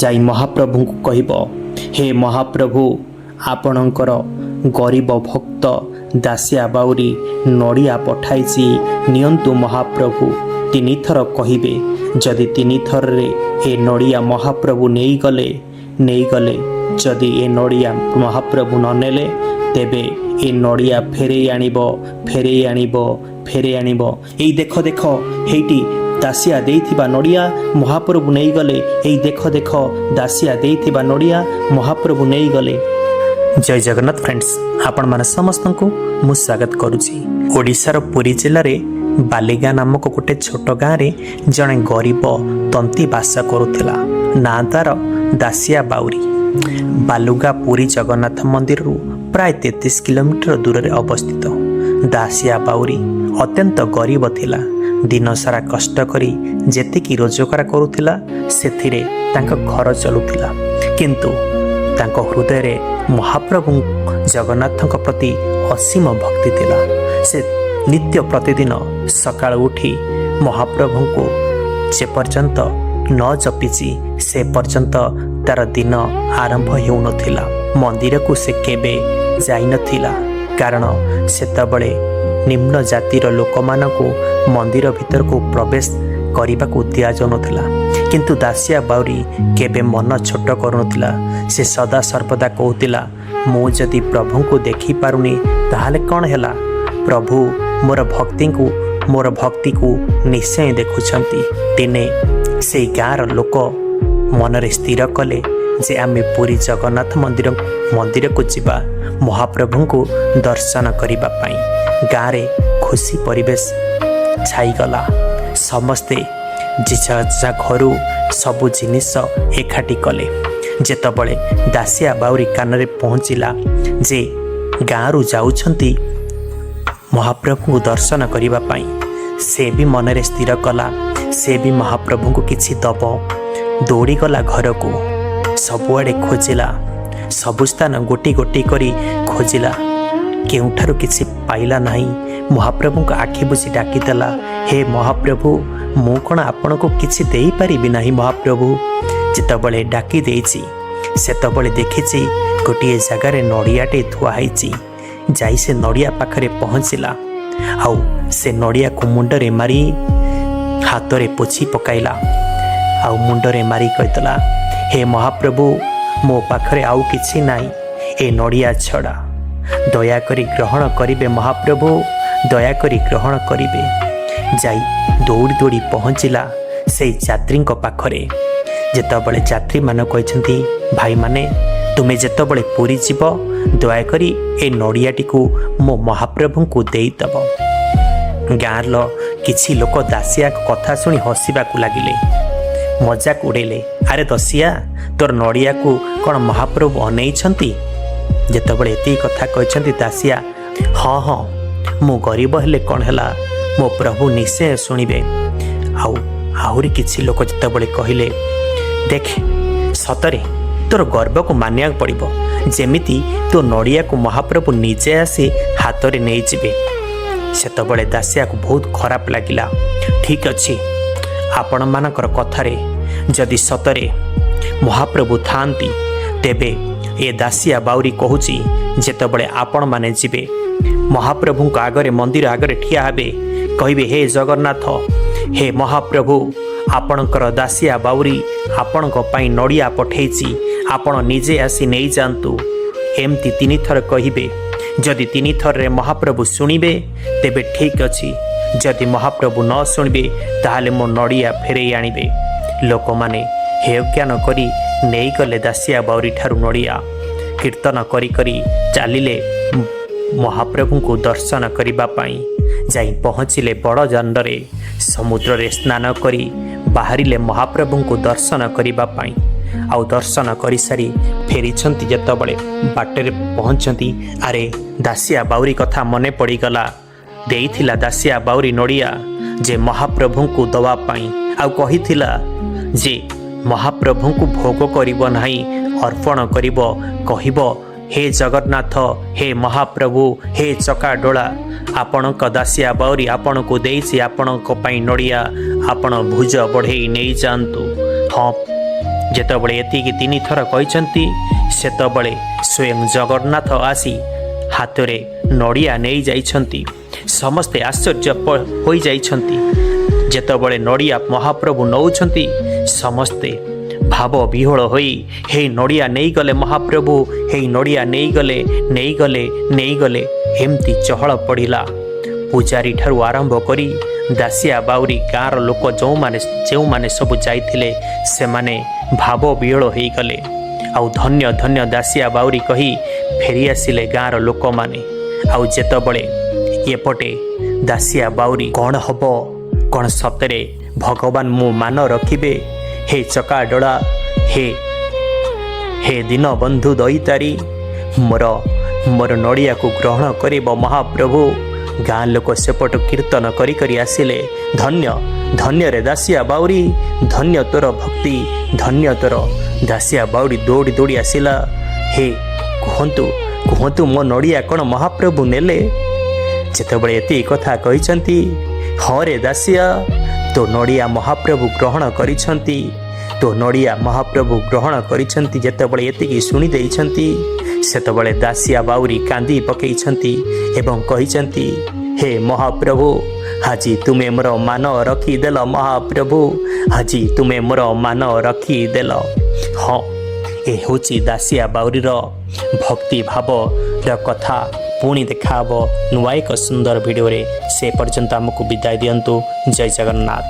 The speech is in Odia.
ଯାଇ ମହାପ୍ରଭୁଙ୍କୁ କହିବ, ହେ ମହାପ୍ରଭୁ, ଆପଣଙ୍କର ଗରିବ ଭକ୍ତ ଦାସିଆ ବାଉରୀ ନଡ଼ିଆ ପଠାଇଛି, ନିଅନ୍ତୁ ମହାପ୍ରଭୁ। ତିନିଥର କହିବେ। ଯଦି ତିନିଥରରେ ଏ ନଡ଼ିଆ ମହାପ୍ରଭୁ ନେଇଗଲେ, ନେଇଗଲେ। ଯଦି ଏ ନଡ଼ିଆ ମହାପ୍ରଭୁ ନ ନେଲେ, ତେବେ ଏ ନଡ଼ିଆ ଫେରେଇ ଆଣିବ, ଫେରେଇ ଆଣିବ, ଫେରେଇ ଆଣିବ। ଏଇ ଦେଖ ଦେଖ, ହେଇଟି ଦାସିଆ ଦେଇଥିବା ନଡ଼ିଆ ମହାପ୍ରଭୁ ନେଇଗଲେ। ଏଇ ଦେଖ ଦେଖ, ଦାସିଆ ଦେଇଥିବା ନଡ଼ିଆ ମହାପ୍ରଭୁ ନେଇଗଲେ। ଜୟ ଜଗନ୍ନାଥ ଫ୍ରେଣ୍ଡସ୍, ଆପଣମାନେ ସମସ୍ତଙ୍କୁ ମୁଁ ସ୍ୱାଗତ କରୁଛି। ଓଡ଼ିଶାର ପୁରୀ ଜିଲ୍ଲାରେ ବାଲିଗାଁ ନାମକ ଗୋଟେ ଛୋଟ ଗାଁରେ ଜଣେ ଗରିବ ତନ୍ତୀ ବାସ କରୁଥିଲା। ନାଁ ତାର ଦାସିଆ ବାଉରୀ। ବାଲୁଗାଁ ପୁରୀ ଜଗନ୍ନାଥ ମନ୍ଦିରରୁ ପ୍ରାୟ 33 କିଲୋମିଟର ଦୂରରେ ଅବସ୍ଥିତ। ଦାସିଆ ବାଉରୀ ଅତ୍ୟନ୍ତ ଗରିବ ଥିଲା। ଦିନସାରା କଷ୍ଟ କରି ଯେତିକି ରୋଜଗାର କରୁଥିଲା, ସେଥିରେ ତାଙ୍କ ଘର ଚଲୁଥିଲା। କିନ୍ତୁ ତାଙ୍କ ହୃଦୟରେ ମହାପ୍ରଭୁ ଜଗନ୍ନାଥଙ୍କ ପ୍ରତି ଅସୀମ ଭକ୍ତି ଥିଲା। ସେ ନିତ୍ୟ ପ୍ରତିଦିନ ସକାଳୁ ଉଠି ମହାପ୍ରଭୁଙ୍କୁ ଯେପର୍ଯ୍ୟନ୍ତ ନ ଜପିଛି, ସେ ପର୍ଯ୍ୟନ୍ତ ତାର ଦିନ ଆରମ୍ଭ ହେଉନଥିଲା। ମନ୍ଦିରକୁ ସେ କେବେ ଯାଇନଥିଲା, କାରଣ ସେତେବେଳେ ନିମ୍ନ ଜାତିର ଲୋକମାନଙ୍କୁ ମନ୍ଦିର ଭିତରକୁ ପ୍ରବେଶ କରିବାକୁ ଦିଆଯାଉନଥିଲା। କିନ୍ତୁ ଦାସିଆ ବାଉରୀ କେବେ ମନ ଛୋଟ କରୁନଥିଲା। ସେ ସଦା ସର୍ବଦା କହୁଥିଲା, ମୁଁ ଯଦି ପ୍ରଭୁଙ୍କୁ ଦେଖିପାରୁନି, ତାହେଲେ କ'ଣ ହେଲା? ପ୍ରଭୁ ମୋର ଭକ୍ତିକୁ ନିଶ୍ଚୟ ଦେଖୁଛନ୍ତି। ଦିନେ ସେଇ ଗାଁର ଲୋକ ମନରେ ସ୍ଥିର କଲେ ଯେ ଆମେ ପୁରୀ ଜଗନ୍ନାଥ ମନ୍ଦିରକୁ ଯିବା ମହାପ୍ରଭୁଙ୍କୁ ଦର୍ଶନ କରିବା ପାଇଁ। ଗାଁରେ ଖୁସି ପରିବେଶ ଛାଇଗଲା। ସମସ୍ତେ ଯେଝା ଯେଝା ଘରୁ ସବୁ ଜିନିଷ ଏକାଠି କଲେ। ଯେତେବେଳେ ଦାସିଆ ବାଉରୀ କାନରେ ପହଞ୍ଚିଲା ଯେ ଗାଁରୁ ଯାଉଛନ୍ତି ମହାପ୍ରଭୁଙ୍କୁ ଦର୍ଶନ କରିବା ପାଇଁ, ସେ ବି ମନରେ ସ୍ଥିର କଲା, ସେ ବି ମହାପ୍ରଭୁଙ୍କୁ କିଛି ଦବ। ଦୌଡ଼ିଗଲା ଘରକୁ। ସବୁଆଡ଼େ ଖୋଜିଲା, ସବୁ ସ୍ଥାନ ଗୋଟି ଗୋଟି କରି ଖୋଜିଲା। କେଉଁଠାରୁ କିଛି ପାଇଲା ନାହିଁ। ମହାପ୍ରଭୁଙ୍କ ଆଖି ବୁଜି ଡାକିଦେଲା, ହେ ମହାପ୍ରଭୁ, ମୁଁ କ'ଣ ଆପଣଙ୍କୁ କିଛି ଦେଇପାରିବି ନାହିଁ ମହାପ୍ରଭୁ? ଯେତେବେଳେ ଡାକି ଦେଇଛି, ସେତେବେଳେ ଦେଖିଛି ଗୋଟିଏ ଜାଗାରେ ନଡ଼ିଆଟେ ଥୁଆ ହେଇଛି। ଯାଇ ସେ ନଡ଼ିଆ ପାଖରେ ପହଞ୍ଚିଲା ଆଉ ସେ ନଡ଼ିଆକୁ ମୁଣ୍ଡରେ ମାରି ହାତରେ ପୋଛି ପକାଇଲା। ଆଉ ମୁଣ୍ଡରେ ମାରି କହିଦେଲା, ହେ ମହାପ୍ରଭୁ, ମୋ ପାଖରେ ଆଉ କିଛି ନାହିଁ ଏ ନଡ଼ିଆ ଛଡ଼ା। ଦୟାକରି ଗ୍ରହଣ କରିବେ ମହାପ୍ରଭୁ, ଦୟାକରି ଗ୍ରହଣ କରିବେ। ଯାଇ ଦୌଡ଼ି ଦୌଡ଼ି ପହଞ୍ଚିଲା ସେଇ ଯାତ୍ରୀଙ୍କ ପାଖରେ। ଯେତେବେଳେ ଯାତ୍ରୀମାନେ କହିଛନ୍ତି, ଭାଇମାନେ, ତୁମେ ଯେତେବେଳେ ପୁରୀ ଯିବ, ଦୟାକରି ଏ ନଡ଼ିଆଟିକୁ ମୋ ମହାପ୍ରଭୁଙ୍କୁ ଦେଇଦେବ। ଗାଁର କିଛି ଲୋକ ଦାସିଆ କଥା ଶୁଣି ହସିବାକୁ ଲାଗିଲେ, ମଜାକ ଉଡ଼େଇଲେ। ଆରେ ଦସିଆ, ତୋର ନଡ଼ିଆକୁ କ'ଣ ମହାପ୍ରଭୁ ଅନେଇଛନ୍ତି? ଯେତେବେଳେ ଏତିକି କଥା କହିଛନ୍ତି ଦାସିଆ, ହଁ ହଁ, ମୁଁ ଗରିବ ହେଲେ କ'ଣ ହେଲା, ମୋ ପ୍ରଭୁ ନିଶ୍ଚୟ ଶୁଣିବେ। ଆଉ ଆହୁରି କିଛି ଲୋକ ଯେତେବେଳେ କହିଲେ, ଦେଖ, ସତରେ ତୋର ଗର୍ବକୁ ମାନିବାକୁ ପଡ଼ିବ, ଯେମିତି ତୋ ନଡ଼ିଆକୁ ମହାପ୍ରଭୁ ନିଜେ ଆସି ହାତରେ ନେଇଯିବେ। ସେତେବେଳେ ଦାସିଆକୁ ବହୁତ ଖରାପ ଲାଗିଲା। ଠିକ୍ ଅଛି, ଆପଣମାନଙ୍କର କଥାରେ ଯଦି ସତରେ ମହାପ୍ରଭୁ ଥାଆନ୍ତି, ତେବେ ଏ ଦାସିଆ ବାଉରୀ କହୁଛି, ଯେତେବେଳେ ଆପଣମାନେ ଯିବେ, ମହାପ୍ରଭୁଙ୍କ ଆଗରେ, ମନ୍ଦିର ଆଗରେ ଠିଆ ହେବେ, କହିବେ, ହେ ଜଗନ୍ନାଥ, ହେ ମହାପ୍ରଭୁ, ଆପଣଙ୍କର ଦାସିଆ ବାଉରୀ ଆପଣଙ୍କ ପାଇଁ ନଡ଼ିଆ ପଠେଇଛି, ଆପଣ ନିଜେ ଆସି ନେଇଯାଆନ୍ତୁ। ଏମିତି ତିନିଥର କହିବେ। ଯଦି ତିନିଥରରେ ମହାପ୍ରଭୁ ଶୁଣିବେ, ତେବେ ଠିକ୍ ଅଛି। ଯଦି ମହାପ୍ରଭୁ ନ ଶୁଣିବେ, ତାହେଲେ ମୋ ନଡ଼ିଆ ଫେରେଇ ଆଣିବେ। ଲୋକମାନେ ହେୟଜ୍ଞାନ କରି ନେଇଗଲେ ଦାସିଆ ବାଉରୀ ଠାରୁ ନଡ଼ିଆ। କୀର୍ତ୍ତନ କରି କରି ଚାଲିଲେ ମହାପ୍ରଭୁଙ୍କୁ ଦର୍ଶନ କରିବା ପାଇଁ। ଯାଇ ପହଞ୍ଚିଲେ ବଡ଼ ଦାଣ୍ଡରେ। ସମୁଦ୍ରରେ ସ୍ନାନ କରି ବାହାରିଲେ ମହାପ୍ରଭୁଙ୍କୁ ଦର୍ଶନ କରିବା ପାଇଁ। ଆଉ ଦର୍ଶନ କରିସାରି ଫେରିଛନ୍ତି ଯେତେବେଳେ, ବାଟରେ ପହଞ୍ଚନ୍ତି, ଆରେ, ଦାସିଆ ବାଉରୀ କଥା ମନେ ପଡ଼ିଗଲା। ଦେଇଥିଲା ଦାସିଆ ବାଉରୀ ନଡ଼ିଆ ଯେ ମହାପ୍ରଭୁଙ୍କୁ ଦେବା ପାଇଁ, ଆଉ କହିଥିଲା ଯେ ମହାପ୍ରଭୁଙ୍କୁ ଭୋଗ କରିବ ନାହିଁ, ଅର୍ପଣ କରିବ। କହିବ, ହେ ଜଗନ୍ନାଥ, ହେ ମହାପ୍ରଭୁ, ହେ ଚକାଡୋଳା, ଆପଣଙ୍କ ଦାସିଆ ବାଉରୀ ଆପଣଙ୍କୁ ଦେଇଛି ଆପଣଙ୍କ ପାଇଁ ନଡ଼ିଆ, ଆପଣ ଭୁଜ ବଢ଼େଇ ନେଇଯାଆନ୍ତୁ। ହଁ। ଯେତେବେଳେ ଏତିକି ତିନିଥର କହିଛନ୍ତି, ସେତେବେଳେ ସ୍ୱୟଂ ଜଗନ୍ନାଥ ଆସି ହାତରେ ନଡ଼ିଆ ନେଇଯାଇଛନ୍ତି। ସମସ୍ତେ ଆଶ୍ଚର୍ଯ୍ୟ ହୋଇଯାଇଛନ୍ତି। ଯେତେବେଳେ ନଡ଼ିଆ ମହାପ୍ରଭୁ ନେଉଛନ୍ତି, ସମସ୍ତେ ଭାବ ବିହ୍ୱଳ ହୋଇ, ହେଇ ନଡ଼ିଆ ନେଇଗଲେ ମହାପ୍ରଭୁ, ହେଇ ନଡ଼ିଆ ନେଇଗଲେ, ନେଇଗଲେ, ନେଇଗଲେ, ଏମିତି ଚହଳ ପଡ଼ିଲା। ପୂଜାରୀ ଠାରୁ ଆରମ୍ଭ କରି ଦାସିଆ ବାଉରୀ, ଗାଁର ଲୋକ ଯେଉଁମାନେ ଯେଉଁମାନେ ସବୁ ଯାଇଥିଲେ, ସେମାନେ ଭାବ ବିହ୍ୱଳ ହୋଇଗଲେ। ଆଉ ଧନ୍ୟ ଧନ୍ୟ ଦାସିଆ ବାଉରୀ କହି ଫେରିଆସିଲେ ଗାଁର ଲୋକମାନେ। ଆଉ ଯେତେବେଳେ ଏପଟେ ଦାସିଆ ବାଉରୀ, କ'ଣ ହବ? କ'ଣ ସତରେ ଭଗବାନ ମୋ ମାନ ରଖିବେ? ହେ ଚକାଡୋଳା, ହେ ହେ ଦୀନବନ୍ଧୁ ଦଇତାରୀ, ମୋର ନଡ଼ିଆକୁ ଗ୍ରହଣ କରିବ ମହାପ୍ରଭୁ। ଗାଁ ଲୋକ ସେପଟୁ କୀର୍ତ୍ତନ କରି କରି ଆସିଲେ, ଧନ୍ୟ ଧନ୍ୟରେ ଦାସିଆ ବାଉରୀ, ଧନ୍ୟ ତୋର ଭକ୍ତି, ଧନ୍ୟ ତୋର। ଦାସିଆ ବାଉରୀ ଦୌଡ଼ି ଦୌଡ଼ି ଆସିଲା, ହେ କୁହନ୍ତୁ, କୁହନ୍ତୁ, ମୋ ନଡ଼ିଆ କ'ଣ ମହାପ୍ରଭୁ ନେଲେ? ଯେତେବେଳେ ଏତିକି କଥା କହିଛନ୍ତି, ହଁ ରେ ଦାସିଆ, ତୋ ନଡ଼ିଆ ମହାପ୍ରଭୁ ଗ୍ରହଣ କରିଛନ୍ତି, ତୋ ନଡ଼ିଆ ମହାପ୍ରଭୁ ଗ୍ରହଣ କରିଛନ୍ତି। ଯେତେବେଳେ ଏତିକି ଶୁଣି ଦେଇଛନ୍ତି, ସେତେବେଳେ ଦାସିଆ ବାଉରୀ କାନ୍ଦି ପକେଇଛନ୍ତି ଏବଂ କହିଛନ୍ତି, ହେ ମହାପ୍ରଭୁ, ଆଜି ତୁମେ ମୋର ମାନ ରଖିଦେଲ। ମହାପ୍ରଭୁ, ଆଜି ତୁମେ ମୋର ମାନ ରଖିଦେଲ। ହଁ, ଏ ହେଉଛି ଦାସିଆ ବାଉରୀର ଭକ୍ତି ଭାବର କଥା। ପୁଣି ଦେଖାହେବ ନୂଆ ଏକ ସୁନ୍ଦର ଭିଡ଼ିଓରେ। ସେ ପର୍ଯ୍ୟନ୍ତ ଆମକୁ ବିଦାୟ ଦିଅନ୍ତୁ। ଜୟ ଜଗନ୍ନାଥ।